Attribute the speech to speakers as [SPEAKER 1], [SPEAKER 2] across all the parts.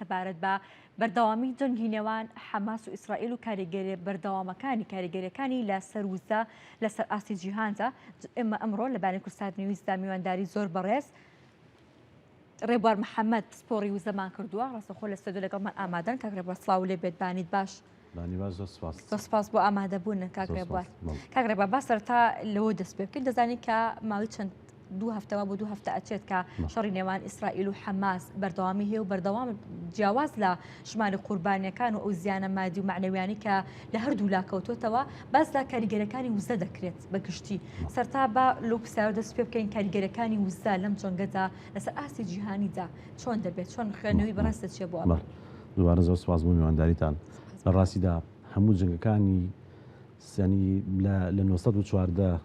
[SPEAKER 1] سەبارەت بە بەردەوامی جەنگی نێوان حەماس و ئیسرائیل و کاریگەریە بەردەوامەکانی کاریگەریەکانی لە سەر وزە لەسەر ئاستی جیهاندا. ئێمە ئەمڕۆ لە بانی کوردسات نیوزدا میوانداری زۆر بەڕێز ڕێبوار محەممەد پسپۆڕی وزەمان کردووە، ڕاستەخۆ لە ستۆدیۆ لەگەڵمان ئامادەن. کاک ڕێبوار سڵاو لێ بێت، بانیت باش.
[SPEAKER 2] بانی باش، زۆر سپاس.
[SPEAKER 1] زۆر سپاس بۆ ئامادەبوون کاک
[SPEAKER 2] زۆر
[SPEAKER 1] ڕێبوار.
[SPEAKER 2] سپاس. بەڵێ.
[SPEAKER 1] کاک ڕێبوار با سەرەتا لەوە دەست پێ بکەین. دەزانین کە ماوەی چەند دوو هەفتەوە بۆ دوو هەفتە ئەچێت کە
[SPEAKER 2] بەڵێ.
[SPEAKER 1] شەڕی نێوان ئیسرائیل و حەماس بەردەوامی هەیە و بەردەوام جیاواز لە ژمارەی قوربانیەکان و ئەو زیانە مادی و مەعنەویانەی کە لە هەردوو لا کەوتووەتەوە، باس لە کاریگەرەکانی وزە دەکرێت بە گشتی.
[SPEAKER 2] بەڵێ.
[SPEAKER 1] سەرەتا با لەو پرسیارە دەست پێ بکەین کاریگەرەکانی وزە لەم جەنگەدا لەسەر ئاستی جیهانیدا چۆن دەبێت؟ چۆن خوێندنەوەی بەڕێز دەچێت بۆ ئەمە؟
[SPEAKER 2] بەڵێ. دووبارە زۆر سپاس بۆ میوانداریتان. لە ڕاستیدا هەموو جەنگەکانی یانی لە 914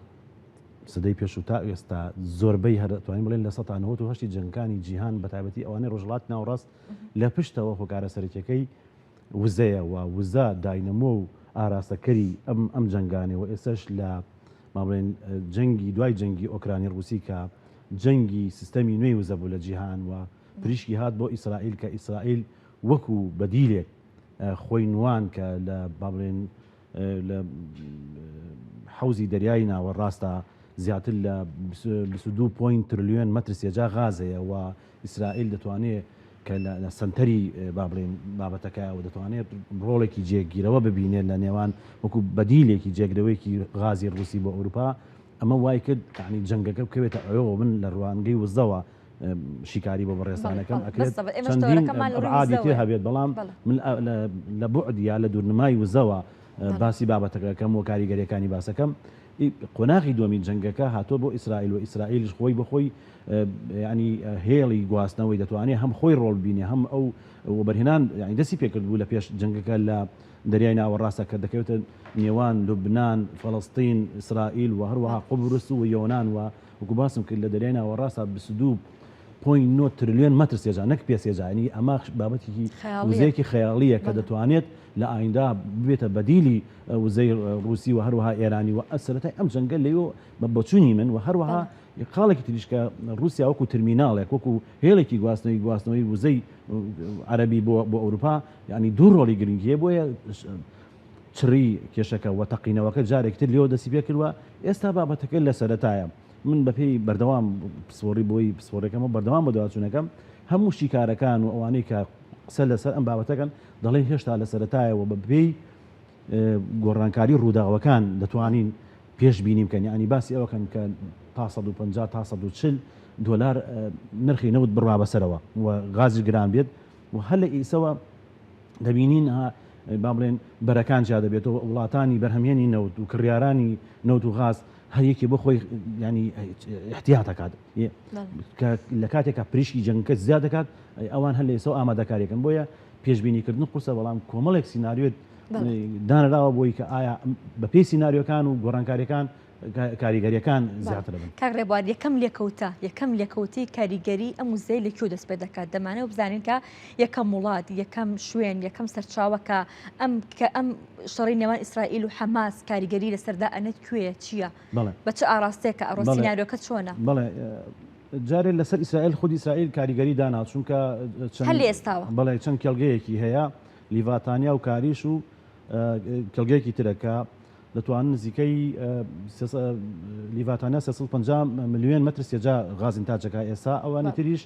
[SPEAKER 2] سەدەی پێشوو تا ئێستا زۆربەی هەر توانین بڵێن 98% جەنگەکانی جیهان بە تایبەتی ئەوانەی ڕۆژهەڵاتی ناوەڕاست لە پشتەوە هۆکارە سەرەکیەکەی وزەیە و وزە داینەمۆ و ئاراستەکەری ئەم ئەم جەنگانەیە و ئێستاش لە با بڵێن جەنگی دوای جەنگی ئۆکرانی ڕووسی کە جەنگی سیستەمی نوێی وزە بوو لە جیهان و پریشکی هات بۆ ئیسرائیل کە ئیسرائیل وەکو بەدیلێک خۆی نوان کە لە با بڵێن لە حەوزی دەریای ناوەڕاستە زیاتر لە 22 point ترلیۆن مەتر سێجا غاز هەیە و ئیسرائیل دەتوانێت کە لە سەنتەری با بڵێین بابەتەکە و دەتوانێت ڕۆڵێکی جێگیرەوە ببینێت لە نێوان وەکو بەدیلێکی جێگرەوەیەکی غازی ڕووسی بۆ ئەوروپا ئەمە وای کرد یانی جەنگەکە بکەوێتە ئەوێوە من لە ڕوانگەی وزەوە شیکاری بۆ بەڕێزتانەکەم ئەکرێت چەندین ئەبعادی تر هەبێت بەڵام من لە بوعد یا لە دوورنمای وزەوە باسی بابەتەکەکەم و کاریگەریەکانی باسەکەم قۆناغی دووەمی جەنگەکە هاتووە بۆ ئیسرائیل و ئیسرائیلیش خۆی بە خۆی ینی هێڵی گواستنەوەی دەتوانێت هەم خۆی ڕۆڵ بینێ هەم ئەو وەبەرهێنان ینی دەستی پێکرد بوو لە پێش جەنگەکە لە دەریای ناوەڕاستە کە دەکەوێتە نێوان لوبناان، فەڵەستین، ئیسرائیل و هەروەها قوبرس و یۆناان و وەکو باسم کرد لە دەریای ناوەڕاستە 22 point 9 ترلیۆن مەتر سێجا نەک پێ سێجا ینی ئەمە بابەتێکی وزەیەکی خەیاڵیە کە دەتوانێت لە ئایندا ببێتە بەدیلی وزەی ڕووسی و هەروەها ئێرانی و سەرەتای ئەم جەنگە لەوێ بە بۆچوونی من و هەروەها خاڵێکی تریش کە ڕووسیا وەکو ترمیناڵێک وەکو هێڵێکی گواستنەوەی گواستنەوەی وزەی عەرەبی بۆ بۆ ئەوروپا یعنی دوو ڕۆڵی گرنگی هەیە بۆیە چڕی کێشەکە و تەقینەوەکە جارێکی تر لێوە دەستی پێ کردووە ئێستا بابەتەکە لە سەرەتایە من بەپێی بەردەوام پسپۆڕی بۆی پسپۆڕەکەم و بەردەوام بەدواچوونەکەم هەموو شیکارەکان و ئەوانەی کە قسە لەسەر ئەم بابەتەکەن دەڵێن هێشتا لە سەرەتایەوە بە پێی گۆڕانکاری ڕووداوەکان دەتوانین پێشبینی بکەن یانی باسی ئەوە کەن کە تا 150 تا 140 دۆلار نرخی نەوت بڕوا بەسەرەوە و غازی گران بێت و هەر لە ئیسەوە دەبینین با بڵێن بەرەکان جیا دەبێتەوە وڵاتانی بەرهەمهێنی نەوت و کڕیارانی نەوت و غاز هەر یەکێ بۆ خۆی ینی احتیاط دەکات کە لە کاتێکا پریشکی جەنگەکە زیاد دەکات ئەوان هەر لە ئێسەوە ئامادەکاریەکەن بۆیە پێشبینیکردن قورسە بەڵام کۆمەڵێک سیناریۆ دانراوە بۆی کە ئایا بەپێی سیناریۆکان و گۆڕانکاریەکان کاریگەریەکان زیاتر دەبن.
[SPEAKER 1] کاک ڕێبوار یەکەم لێکەوتە یەکەم لێکەوتەی کاریگەری ئەم وزەیە لە کوێ دەست پێ دەکات دەمانەوە بزانین کە یەکەم وڵات یەکەم شوێن یەکەم سەرچاوە کە ئەم کە ئەم شەڕی نێوان ئیسرائیل و حەماس کاریگەری لەسەردا ئەنێت کوێیە چییە بە چ ئاراستەیەکە ئەڕۆ سیناریۆکە چۆنە؟
[SPEAKER 2] بەڵێ جارێ لەسەر ئیسرائیل خودی ئیسرائیل کاریگەری دانا چونکە چەند
[SPEAKER 1] هەر لە ئێستاوە
[SPEAKER 2] بەڵێ چەند کێڵگەیەکی هەیە لیڤاتانیا و کاریش و کێڵگەیەکی ترە کە دەتوانن نزیکەی لیڤاتانیا 350 ملیۆن مەتر سێجا غاز ئینتاجەکە ئێستا ئەوانی تریش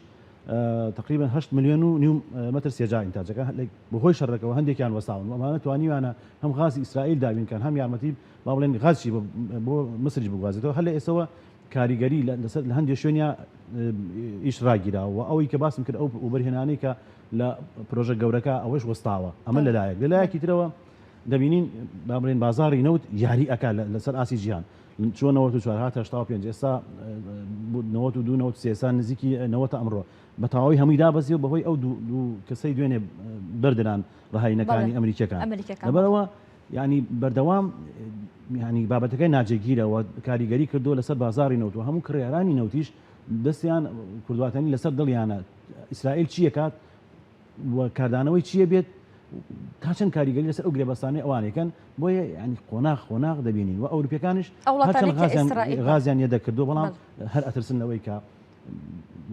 [SPEAKER 2] تقریبا 8 ملیۆن و نیو مەتر سێجا ئینتاجەکە بەهۆی شەڕەکەوە هەندێکیان وەستاون ئەمانە توانیویانە هەم غازی ئیسرائیل دابین کەن هەم یارمەتی با بڵێن غازی بۆ مسریش بگوازێتەوە هەر لە ئێستەوە کاریگەری لەسەر لە هەندێک شوێنیا ئیش ڕاگیراوە و ئەوەی کە باسم کرد ئەو وەبەرهێنانەی کە لە پرۆژە گەورەکە ئەوەش وەستاوە ئەمە لەلایەک لەلایەکی ترەوە دەبینین با بڵێن بازاڕی نەوت یاری ئەکا لەسەر ئاستی جیهان چووە 94 هاتە 85 ئێستا 92 93 ئێستا نزیکی 90 ئەمڕۆ بە تەواوی هەمووی دابەزی و بەهۆی ئەو دوو کەسەی دوێنێ بەردران ڕەهاینەکانی ئەمریکیەکان لەبەرەوە یانی بەردەوام یانی بابەتەکە ناجێگیرە و کاریگەری کردووە لەسەر بازاڕی نەوت و هەموو کڕیارانی نەوتیش دەستیان کوردواتەنی لەسەر دڵیانە ئیسرائیل چیەکات و کاردانەوەی چییە بێت تا چەند کاریگەری لەسەر ئەو گرێبەستانەی ئەوانەکەن بۆیە ینی قۆناغ قۆناغ دەبینین و ئەوروپیەکانیش
[SPEAKER 1] هەرچەند
[SPEAKER 2] غازیان یە دەکردو بەڵام هەر ئەترسن لەوەی کە.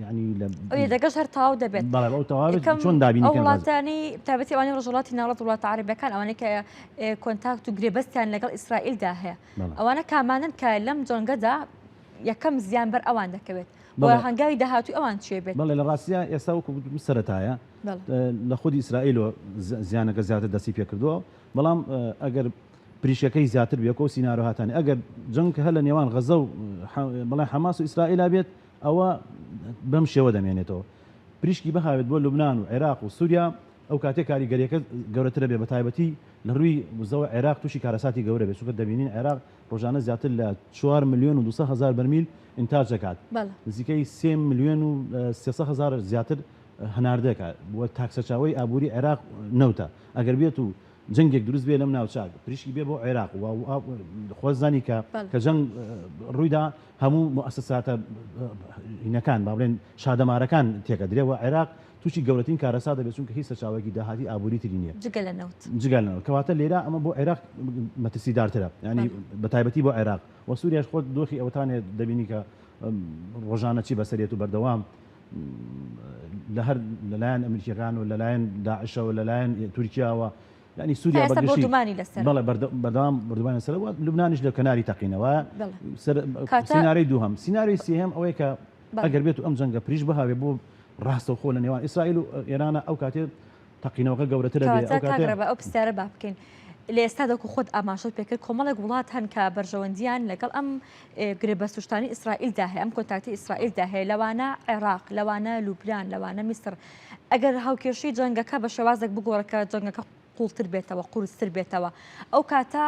[SPEAKER 2] یعنی لە
[SPEAKER 1] ئەو یەدەگەش هەر تەواو دەبێت.
[SPEAKER 2] بەڵێ ئەو تەواو بێت
[SPEAKER 1] یەکەم
[SPEAKER 2] چۆن دابینی
[SPEAKER 1] ئەو
[SPEAKER 2] کەن غاز؟
[SPEAKER 1] وڵاتانی تایبەتی ئەوانەی ڕۆژهەڵاتی ناوەڕاست وڵاتە عەرەبیەکان ئەوانەی کە contact و گرێبەستیان لەگەڵ ئیسرائیلدا هەیە
[SPEAKER 2] بەڵێ.
[SPEAKER 1] ئەوانە کامانەن کە لەم جەنگەدا یەکەم زیان بەر ئەوان دەکەوێت و
[SPEAKER 2] بەڵێ.
[SPEAKER 1] هەنگاوی داهاتووی ئەوان چیە بێت؟
[SPEAKER 2] بەڵێ لە ڕاستیا ئێستا وەکو گوتم سەرەتایە
[SPEAKER 1] بەڵێ.
[SPEAKER 2] لە خودی ئیسرائیلەوە زیانەکە زیاتر دەستی پێکردووە بەڵام ئەگەر پریشەکەی زیاتر بێ کۆ سینارۆ هاتانی ئەگەر جەنگ هەر لە نێوان غەزە و بڵێ حەماس و ئیسرائیلا بێت ئەوە بەم شێوە دەمێنێتەوە پریشکی بهاوێت بۆ لوبناان و عێراق و سووریا ئەو کاتێ کاریگەریەکە گەورەترە بێ بە تایبەتی لە ڕووی وزەوە عێراق تووشی کارەساتی گەورە بێت چونکە دەبینین عێراق ڕۆژانە زیاتر لە 4 ملیۆن و 200 هەزار بەرمیل ئینتاج دەکات نزیکەی 3 ملیۆن و 300 هەزار زیاتر هەناردەکات بۆ تاک سەرچاوەی ئابووری عێراق نەوتە ئەگەر بێت و جەنگێک دروست بێ لەم ناوچە پریشکی بێ بۆ عێراق و خۆ زانی کە کە جەنگ ڕوویدا هەموو موئەسەساتە هینەکان با بڵێن شادەمارەکان تێکەدرێ و عێراق تووشی گەورەترین کارەسات دەبێت چونکە هیچ سەرچاوەیەکی داهاتی ئابووری تری نییە
[SPEAKER 1] جگە لە نەوت.
[SPEAKER 2] جگە لە نەوت کەواتە لێرە ئەمە بۆ عێراق مەترسیدارترە یانی بە تایبەتی بۆ عێراق و سووریاش خۆت دۆخی ئەوەتانێ دەبینی کە ڕۆژانە چی بەسەرێت و بەردەوام لە هەر لەلایەن ئەمریکیەکان و لەلایەن داعشەوە لەلایەن تورکیاوە یعنی سووریا
[SPEAKER 1] تا ئێستا
[SPEAKER 2] بەگشتی
[SPEAKER 1] بۆردومانی لەسەرە.
[SPEAKER 2] بەڵێ بەردەوام بۆردومانی لەسەرە و لوبنانیش لە کەناری تەقینەوە.
[SPEAKER 1] بەڵێ.
[SPEAKER 2] سەر
[SPEAKER 1] کاتە
[SPEAKER 2] سیناریۆی دووهەم سیناریۆی سێهەم ئەوەیە کە
[SPEAKER 1] بەڵێ.
[SPEAKER 2] ئەگەر بێت و ئەم جەنگە پریش بهاوێ بۆ ڕاستەوخۆ لە نێوان ئیسرائیل و ئێرانە ئەو کاتێ تەقینەوەکە گەورەترە بێ
[SPEAKER 1] کەواتە
[SPEAKER 2] ئەو
[SPEAKER 1] کاک
[SPEAKER 2] کاتێ
[SPEAKER 1] ڕێبا ئەو پرسیارە با بکەین لە ئێستادا وەکو خۆت ئاماژەت پێکرد کۆمەڵێک وڵات هەن کە بەرژەوەندیان لەگەڵ ئەم گرێبەست و شتانەی ئیسرائیلدا هەیە، ئەم contact ی ئیسرائیلدا هەیە، لەوانە عێراق، لەوانە لوبنان، لەوانە میسر. ئەگەر هاوکێشەی جەنگەکە بە شێوازێک بگۆڕێت کە جەنگەکە قوڵتر بێتەوە، قورستر بێتەوە، ئەو کاتە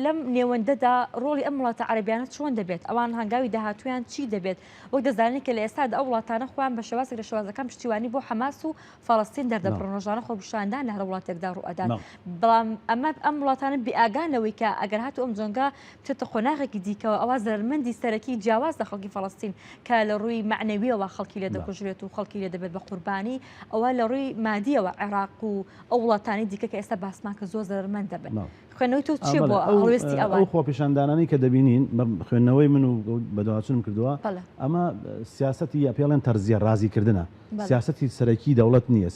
[SPEAKER 1] لەم نێوەندەدا ڕۆڵی ئەم وڵاتە عەرەبیانە چۆن دەبێت؟ ئەوان هەنگاوی داهاتوویان چی دەبێت؟ وەک دەزانین کە لە ئێستادا ئەو وڵاتانە خۆیان بە شێوازێک لە شێوازەکان پشتیوانی بۆ حەماس و فەڵەستین دەردەبڕن، ڕۆژانە خۆپیشاندان لە هەر وڵاتێکدا ڕووئەدات. بەڵام ئەمە ئەم وڵاتانە بێئاگان لەوەی کە ئەگەر هاتوو ئەم جەنگە بچێتە قۆناغێکی دیکەوە ئەوا زەرەرمەندی سەرەکی جیاواز لە خەڵکی فەڵەستین کە لە ڕووی مەعنەویەوە خەڵکی لێ دەکوژرێت و خەڵکی لێ دەبێت بە قوربانی ئەوە لە ڕووی مادیەوە عێراق و ئەو وڵاتانی دیکە کە ئێستا باسمان کە زۆر زەرەرمەند دەبن. خوێندنەوەی تۆ چییە بۆ هەڵوێستی ئەوان؟
[SPEAKER 2] ئەو خۆپیشاندانانەی کە دەبینین بە خوێندنەوەی من و بەدواچونم کردووە ئەمە سیاسەتی یا پێڵێن تەرزیە ڕازیکردنە سیاسەتی سەرەکی دەوڵەت نییە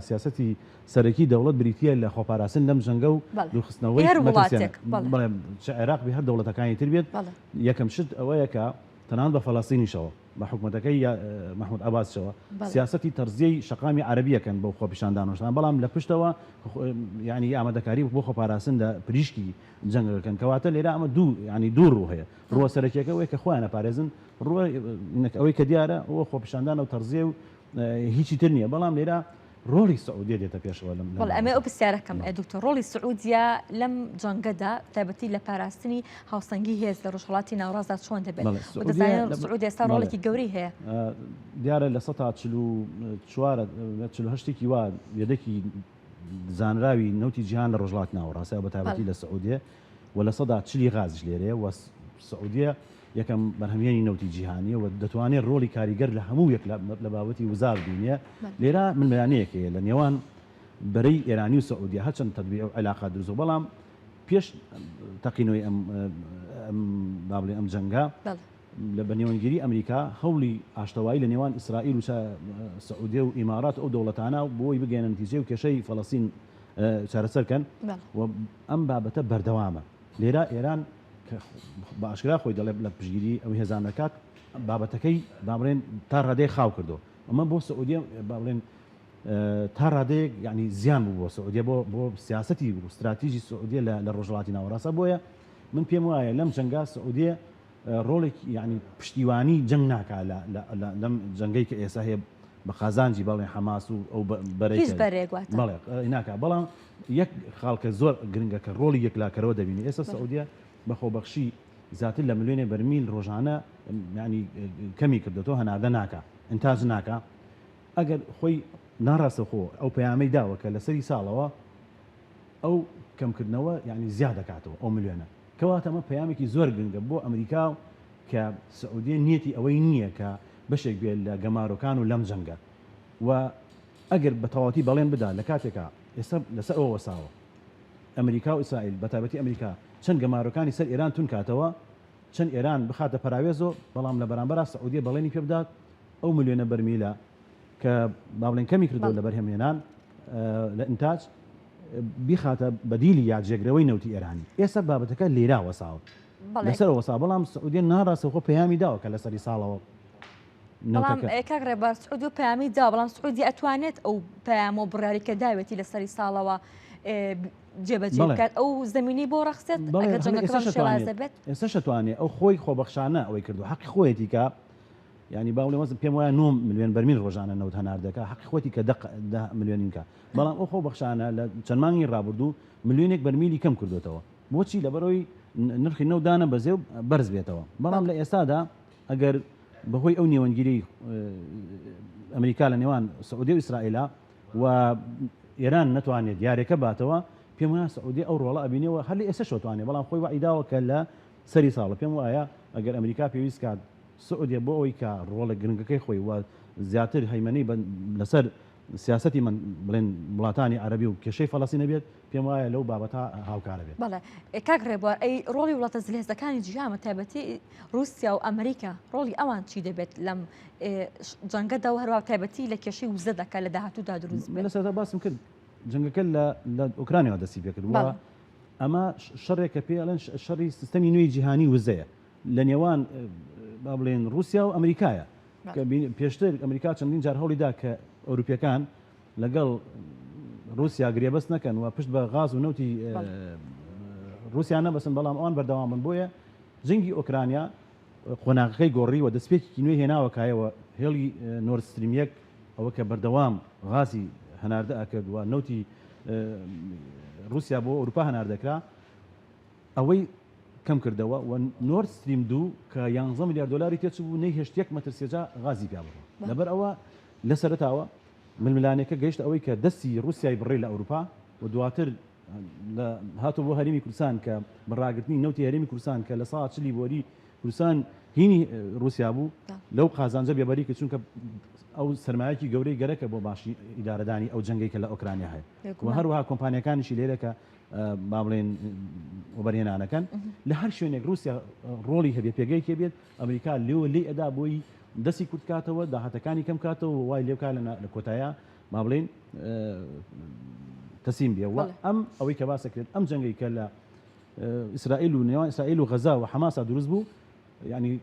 [SPEAKER 2] سیاسەتی سەرەکی دەوڵەت بریتییە لە خۆپاراستن لەم جەنگە و دوورخستنەوەی مەترسییانە. بەڵێ چ عێراق بێ هەر دەوڵەتەکانی تر بێت، یەکەم شت ئەوەیە کە تەنانەت بە فەلەستینیشەوە، بە حکومەتەکەی مەحمود عەباسیشەوە سیاسەتی تەرزیەی شەقامی عەرەبی ئەکەن بەو خۆپیشاندان و شتانە، بەڵام لە پشتەوە یانی ئامادەکاری بۆ خۆپاراستن لە پریشکی جەنگەکەن. کەواتە لێرە ئەمە دوو یانی دوو ڕوو هەیە، ڕووە سەرەکیەکە ئەوەیە کە خۆیان ئەپارێزن، ڕووە ئەوەی کە دیارە ئەوە خۆپیشاندانە و تەرزیە و هیچی تر نییە، بەڵام لێرە ڕۆڵی سعودیە دێتە پێشەوە لەم
[SPEAKER 1] بەڵێ ئەمە ئەو پرسیارەکەم ئێ دکتۆر ڕۆڵی سعودیە لەم جەنگەدا تایبەتی لە پاراستنی هاوسەنگی هێز لە ڕۆژهەڵاتی ناوەڕاستدا چۆن دەبێت سعودیە ئێستا ڕۆڵێکی گەورەی هەیە
[SPEAKER 2] دیارە لە 144 48 وا یەدەکی زانراوی نەوتی جیهان لە ڕۆژهەڵات ناوەڕاستە بە تایبەتی لە سعودیە و 40% غازیش لێرەیە و سعودیە یەکەم بەرهەمهێنی نەوتی جیهانیە و دەتوانێت ڕۆڵی کاریگەر لە هەموو یەک لە بابەتی وزا ببینێ. لێرە ململانێیەک هەیە لە نێوان بەرەی ئێرانی و سعودیە، هەرچەند تەتبیع و عیلاقات دروست بوو، بەڵام پێش تەقینەوەی ئەم با بڵێین ئەم جەنگە لە بە نێوەندگیری ئەمریکا هەوڵی ئاشتەوایی لە نێوان ئیسرائیل و سعودیە و ئیمارات و ئەو دەوڵەتانە بۆی بگەیەنە نەتیجەی و کێشەی فەلەستین چارەسەر کەن و ئەم بابەتە بەردەوامە. لێرە ئێران کە بە ئاشکرا خۆی دەڵێ لە پشتگیری ئەو هێزانە دەکات، بابەتەکەی با بڵێن تا ڕادەیەک خاو کردو. ئەمە بۆ سعودیە با بڵێن تا ڕادەیەک یعنی زیان بوو بۆ سعودیە بۆ بۆ سیاسەتی و ستراتیژی سعودیە لە لە ڕۆژهەڵاتی ناوەڕاستە. بۆیە من پێم وایە لەم جەنگا سعودیە ڕۆڵێک یعنی پشتیوانی جەنگ ناکا لە لەم جەنگەی کە ئێستا هەیە بە قازانجی بەڵێ حەماس و ئەو بەرەی
[SPEAKER 1] هیچ بەرەیەک واتە
[SPEAKER 2] بەڵێ ناکا. بەڵام یەک خاڵ کە زۆر گرنگە کە ڕۆڵی یەکلاکەرەوە دەبینێ، ئێستا سعودیە بە خۆبەخشی زیاتر لە ملیۆنێ بەرمیل ڕۆژانە یانی کەمی کردۆتەوە، هەناردە ناکا، ئینتاج ناکا. ئەگەر خۆی ناڕاستەوخۆ ئەو پەیامەی داوە کە لە سەری ساڵەوە ئەو کەمکردنەوە یانی زیاد دەکاتەوە ئەو ملیۆنە، کەواتە ئەمە پەیامێکی زۆر گرنگە بۆ ئەمریکا کە سعودیە نیەتی ئەوەی نییە کە بەشێک بێت لە گەمارۆکان و لەم جەنگە و ئەگەر بە تەواوەتی بەڵێن بدا لە کاتێکا ئێستا لەسەر ئەوە وەستاوە ئەمریکا و ئیسرائیل بە تایبەتی ئەمریکا چەند گەمارۆکانی سەر ئێران توند کاتەوە چەند ئێران بخاتە پەراوێزەوە بەڵام لە بەرامبەرا سعودیە بەڵێنی پێ بدات. ئەو ملیۆنە بەرمیلە کە با بڵێن کەمی کردووە لە بەرهەمهێنان لە ئینتاج بیخاتە بەدیلی یا جێگرەوەی نەوتی ئێرانی. ئێستا بابەتەکە لێرا وەساوە. لەسەر وەسا بەڵام سعودیە ناڕاستەوخۆ پەیامی داوە کە لەسەری ساڵەوە
[SPEAKER 1] بەڵام کاک ڕێباز سعودیە پەیامی دا بەڵام سعودی ئەتوانێت ئەو پەیام و بڕیاری کە داوێتی لە سەری ساڵەوە جێبەجێ بکات ئەو زمینی بۆ ڕەخسێت ئەگەر جەنگەکە بەم شێوازە بێت.
[SPEAKER 2] ئێستا شەتوانێ ئەو خۆی خۆبەخشانە ئەوەی کردو حەقی خۆیەتی کە ینی با بڵێم وەزن پێم وایە 9 ملیۆن بەرمیل ڕۆژانە نەوت هەناردەکە حەقی خۆتی کە دە ملیۆنین کە بەڵام ئەو خۆبەخشانە لە چەند مانگی ڕابردوو ملیۆنێک بەرمیلی کەم کردوێتەوە بۆچی لەبەرەوەی نرخی نەوت دانە بەزێ و بەرز بێتەوە بەڵام لە ئێستادا ئەگەر بەهۆی ئەو نێوەندگیری ئەمریکا لە نێوان سعودی و ئیسرائیلا و ئێران نەتوانێت یارێکە باتەوە پێم وایە سعودی ئەو ڕۆڵە ئەبینەوە هەر لە ئێستا شۆتوانێت بەڵام خۆی وعیداوە کە لە سەری ساڵە پێم وایە ئەگەر ئەمریکا پێویست کات سعودیە بۆ ئەوەی کە ڕۆڵە گرنگەکەی خۆی و زیاتر هەیمەنەی لەسەر سیاسەتی من بڵێن وڵاتانی عەرەبی و کێشەی فەلەستین نەبێت، پێم وایە لەو بابەتە هاوکارە بێت.
[SPEAKER 1] بەڵێ کاک ڕێبوار، ئەی ڕۆڵی وڵاتە زلهێزەکانی جیهان بە تایبەتی ڕووسیا و ئەمریکا ڕۆڵی ئەوان چی دەبێت لەم جەنگەدا و هەروەها تایبەتی لە کێشەی وزەدا کە لە داهاتوودا دروست
[SPEAKER 2] بێت؟ من لە سەرەتا باسم کرد جەنگەکە لە ئۆکرانیاوە دەستی پێکرد و ئەمە شەڕێکە پێی ئەڵێن شەڕی سیستەمی نوێی جیهانی وزەیە لە نێوان با بڵێن ڕووسیا و ئەمریکایە. پێشتر ئەمریکا چەندین جار هەوڵی دا کە ئەوروپیەکان لەگەڵ رووسیا گرێبەست نەکەن و پشت بە غاز و نەوتی رووسیا نەبەسن بەڵام ئەوان بەردەوام بن بۆیە جەنگی ئۆکرانیا قۆناغەکەی گۆڕی و دەستپێکێکی نوێی هێناوە کایەوە هێڵی نۆرد ستریم یەک ئەوە کە بەردەوام غازی هەناردە ئەکرد و نەوتی رووسیا بۆ ئەوروپا هەناردەکرا ئەوەی کەمکردەوە و نۆرد ستریم دوو کە یانزە ملیار دۆلاری تێچوو نەیهێشت یەک مەتر سێجا غازی پیا بڕوا. لەبەر ئەوە لە سەرەتاوە ململانێکە گەیشتە ئەوەی کە دەستی ڕووسیای بڕی لە ئەوروپا و دواتر لە هاتوو بۆ هەرێمی کوردستان کە بە ڕاگرتنی نەوتی هەرێمی کوردستان کە لە سا چلی بۆری کوردستان هینی ڕووسیا بوو لەو قازانجە بێبەری کرد چونکە ئەو سەرمایەکی گەورەی گەرەکە بۆ باشی ئیدارەدانی ئەو جەنگەی کە لە ئۆکرانیا هەیە و هەروەها کۆمپانیەکانیشی لێرە کە با بڵێن وەبەرهێنانەکەن لە هەر شوێنێک رووسیا ڕۆڵی هەبێ پێگەیەکی بێت ئەمریکا لێوە لێ ئەدا بۆی دەستی کورت کاتەوە داهاتەکانی کەم کاتەوە وای لێوکا لە کۆتایە با بڵێن تەسیم بێ و ئەم ئەوەی کە باسەکرێت ئەم جەنگەی کە لە ئیسرائیل و نێوان ئیسرائیل و غەزا و حەماسا دروست بوو ینی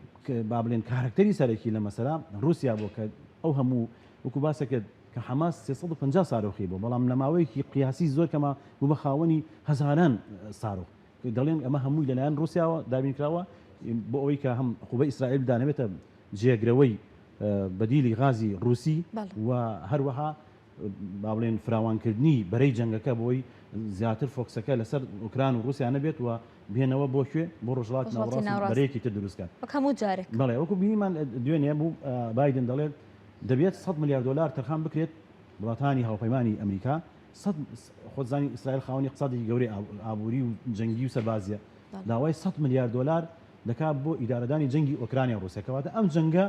[SPEAKER 2] با بڵێن کارکتەری سەرەکی لە مەسەرا رووسیا بۆ کە ئەو هەموو وەکو باسەکرد کە حەماس 350 سارۆخی بوو، بەڵام لە ماوەیەکی قیاسی زۆر کەما بوو بە خاوەنی هەزاران سارۆخ. دەڵێن ئەمە هەمووی لەلایەن ڕووسیاوە دابین کراوە بۆ ئەوەی کە هەم قوبەی ئیسرائیل بدانەبێتە جێگرەوەی بەدیلی غازی ڕووسی و هەروەها با بڵێن فراوانکردنی بەرەی جەنگەکە بۆی زیاتر فۆکسەکە لەسەر ئۆکران و ڕووسیا نەبێت و بێنەوە بۆ کوێ بۆ ڕۆژهەڵاتی ناوەڕاست بەرەیەکی تر دروست کەن.
[SPEAKER 1] وەک هەموو جارێک.
[SPEAKER 2] بەڵێ وەکو بینیمان دوێنێ بوو بایدن دەڵێت دەبێت سەد ملیار دۆلار تەرخان بکرێت وڵاتانی هاوپەیمانی ئەمریکا سەد خۆت زانی ئیسرائیل خاوەنی اقتصادێکی گەورەی ئابووری و جەنگی و سەربازیە داوای 100 ملیار دۆلار دەکات بۆ ئیدارەدانی جەنگی ئۆکرانیا و ڕووسیا کەواتە ئەم جەنگە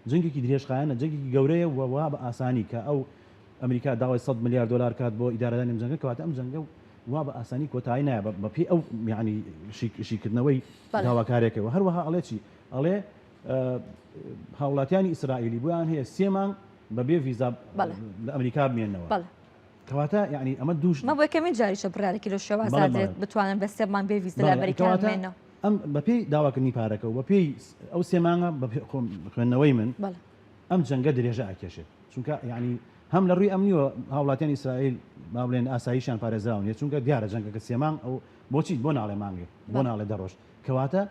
[SPEAKER 2] جەنگێکی درێژخایەنە جەنگێکی گەورەیە و وا بە ئاسانی کە ئەو ئەمریکا داوای 100 ملیار دۆلار کات بۆ ئیدارەدانی ئەم جەنگە کەواتە ئەم جەنگە وا بە ئاسانی کۆتایی نایە بە پێی ئەو یعنی شیکردنەوەی داواکارێکەوە هەروەها ئەڵێ چی ئەڵێ هاوڵاتیانی ئیسرائیلی بۆیان هەیە سێ مانگ بەبێ ڤیزا لە ئەمریکا بمێنەوە. کەواتە یعنی ئەمە دووش
[SPEAKER 1] مە بۆ یەکەمین جاریشە بڕیارێکی لەو شێوازە درێت بتوانن بە سێ مانگ بێ ڤیزا لە ئەمریکا بمێنەوە.
[SPEAKER 2] ئەم بەپێی داواکردنی پارەکە و بەپێی ئەو سێ مانگە بە خوێندنەوەی من ئەم جەنگە درێژە ئەکێشێت چونکە یعنی هەم لە ڕووی ئەمنیەوە هاوڵاتیانی ئیسرائیل با بڵێن ئاسایشیان پارێزراو نیە چونکە دیارە جەنگەکە سێ مانگ ئەو بۆچی بۆ ناڵێ مانگێک بۆ ناڵێ دە ڕۆژ کەواتە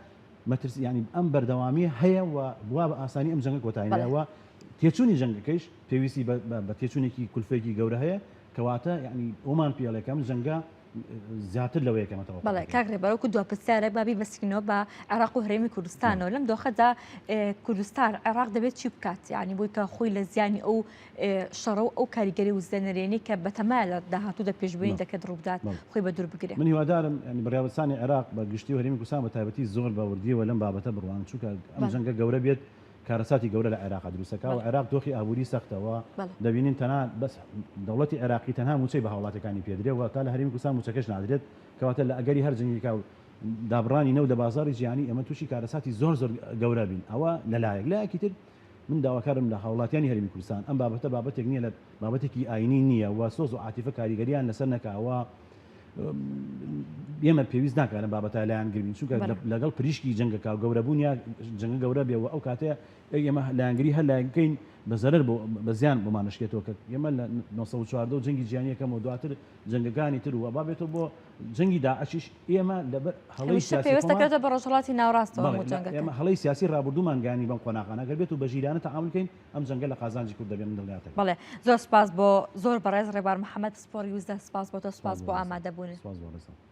[SPEAKER 2] مەترسی یانی ئەم بەردەوامیە هەیە و وا بە ئاسانی ئەم جەنگە کۆتایی نایە و تێچوونی جەنگەکەیش پێویستی بە تێچوونێکی کولفێکی گەورە هەیە کەواتە یعنی ئەومان پێڵێ کە ئەم جەنگە زیاتر لەوەیە کە مەتەوە.
[SPEAKER 1] بەڵێ کاک ڕێبەر وەکو دوا پرسیارێک با بیبەستینەوە بە عێراق و هەرێمی کوردستانەوە لەم دۆخەدا کوردستان عێراق دەبێت چی بکات یعنی بۆی کە خۆی لە زیانی ئەو شەڕە و ئەو کاریگەری وزە نەرێنی کە بەتەمایە لە داهاتوودا پێشبینی دەکرێت ڕووبدات خۆی بە دوور بگرێت.
[SPEAKER 2] من هیوادارم یانی بڕیاربەدەستانی عێراق بە گشتی و هەرێمی کوردستان بە تایبەتی زۆر بە وردییەوە لەم بابەتە بڕوانن چونکە ئەم جەنگە گەورە بێت کارەساتی گەورە لە عێراق دروست دەکات و عێراق دۆخی ئابووری سەختە و دەبینین تەنها بەس دەوڵەتی عێراقی تەنها مووچەی بە هاوڵاتیەکانی پێدرێ و تا لە هەرێمی کوردستان مووچەکەش نادرێت کەواتە لە ئەگەری هەر جەنگێکا و دابڕانی نەوت لە بازاڕی جیهانی ئێمە تووشی کارەساتی زۆر زۆر گەورە بین ئەوە لەلایەک لایەکی تر. من داواکارم لە هاوڵاتیانی هەرێمی کوردستان ئەم بابەتە بابەتێک نییە لە بابەتێکی ئاینی نییە و سۆز و عاتیفە کاریگەریان لەسەر نەکا و ئێمە پێویست ناکات لەم بابەتە لایەنگر بین چونکە لەگەڵ پریشکی جەنگەکە و گەورەبوون یا جەنگە گەورە بێ و ئەو کاتەیە ئێمە لایەنگری هەر لایەک بکەین بە زەرەر بۆ بە زیان بۆمان نشکێتەوە کە ئێمە لە 1914 و جەنگی جیهانی یەکەم و دواتر جەنگەکانی تر و با بێتەوە بۆ جەنگی داعشیش ئێمە لەبەر هەڵەی
[SPEAKER 1] هەمیشە
[SPEAKER 2] سیاسی
[SPEAKER 1] پێویست
[SPEAKER 2] خۆمان
[SPEAKER 1] دەکرێتەوە بە ڕۆژهەڵاتی ناوەڕاستەوە
[SPEAKER 2] بەڵێ
[SPEAKER 1] هەموو جەنگەکە.
[SPEAKER 2] ئێمە هەڵەی سیاسی ڕابردوومان گانی بەم قۆناغانە گەر بێت و بە ژیرانە تەعامول بکەین ئەم جەنگە لە قازانجی کورد دەبێ من دڵنیاتەکەم.
[SPEAKER 1] بەڵێ زۆر سپاس بۆ زۆر بەڕێز ڕێبوار محەمەد پسپۆڕی وزە سپاس بۆ تۆ
[SPEAKER 2] سپاس
[SPEAKER 1] سپاس
[SPEAKER 2] بۆ
[SPEAKER 1] بۆ
[SPEAKER 2] ڕێزتان.
[SPEAKER 1] ئامادەبوونت.
[SPEAKER 2] سپاس بۆ ڕێزتان.